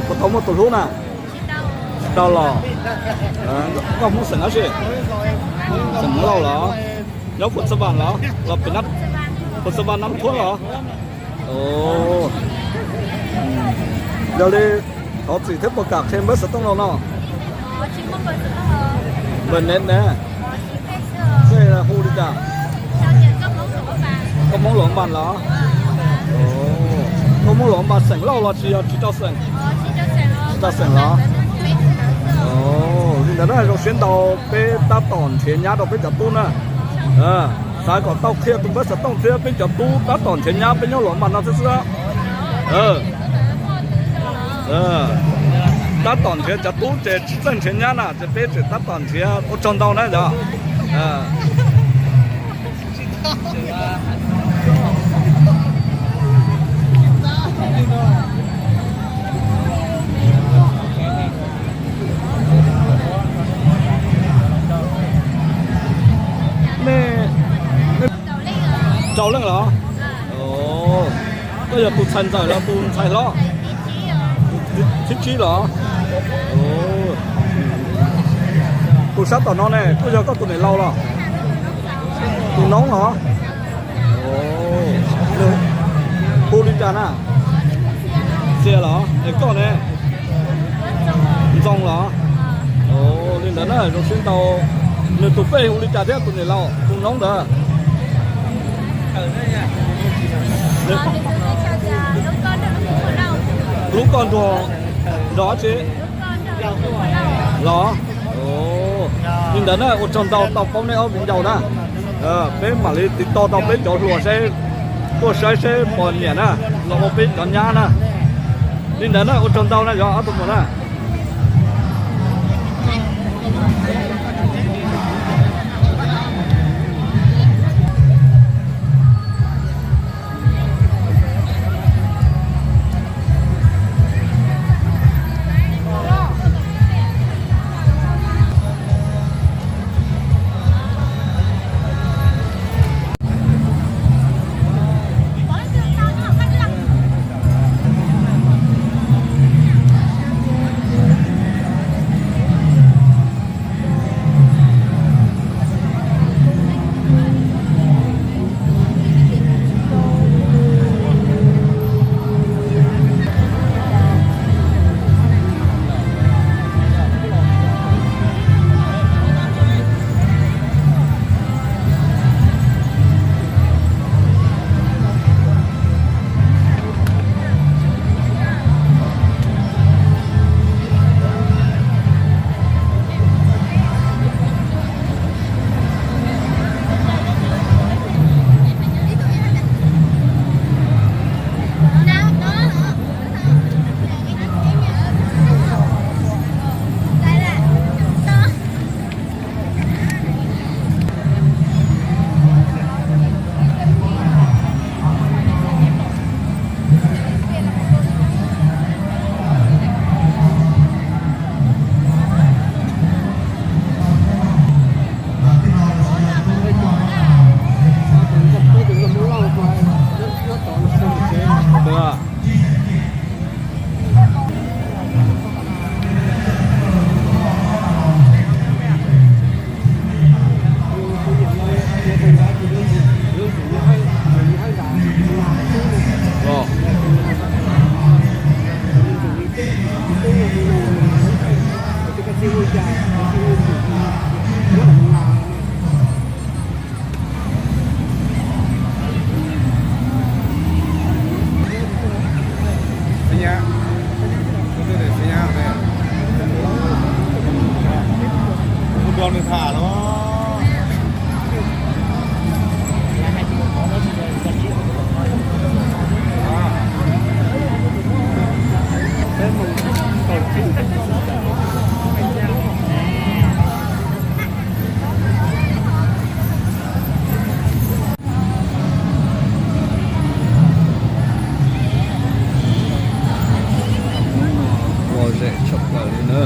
Puas tau muaj tus hlub na? Tsis tau los. Koj Hmoob xeem dab tsi? Xeem Hmoob Lauj los? Nyob Phuv Xab Vas los? Los pem nab Phuv Xab Vas Nab Thuab los? Yog li thov txim thiab puas kam qhia npawb xov tooj los no? Npawb net ne. Hu li cas? Koj Hmoob Luam Npas los? Koj Hmoob Luam Npas xeem Lauj los tsis yog tsis rau xeem? Tsis rau xeem los? Li ntawd na, zoo siab ntau, peb tab tom nrhiav nyab rau peb cov tub na. Xav kom tau qhia tus npawb xov tooj thiab peb cov tub tab tom nrhiav nyab, peb nyob Luam Npas no xwb xwb. Tab tom nrhiav cov tub ces tsis txawj nrhiav nyab na, ces peb tseem tab tom nrhiav. Ua tsaug ntau na yog. Nej, nej rau leej los? Koj yog tus ntxhais ntxawm los tus ntxhais hlob? Thib tsib los? Tus sab tom no ne, koj yog koj tus niam laus los? Tus noob los? Hu li cas na? Xias los? Es koj ne? Ntxoo los? Li ntawd na, zoo siab ntau. Nws tus pej hu li cas thiab tus niam laus tus noob ntawd? Hlub koj nrog, nrog dab tsi los? Li ntawd na, ua tsaug ntau tau paub nej ob viv ncaus na. Peb mam li tiv toj tau peb cov hluas seb tuaj saib seb puas nyiam na, los ua peb cov nyab na. Li ntawd na, ua tsaug ntau na yog ob tug muam na. Lom zem tshaj plaws li na.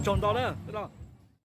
Tsaug ntau na.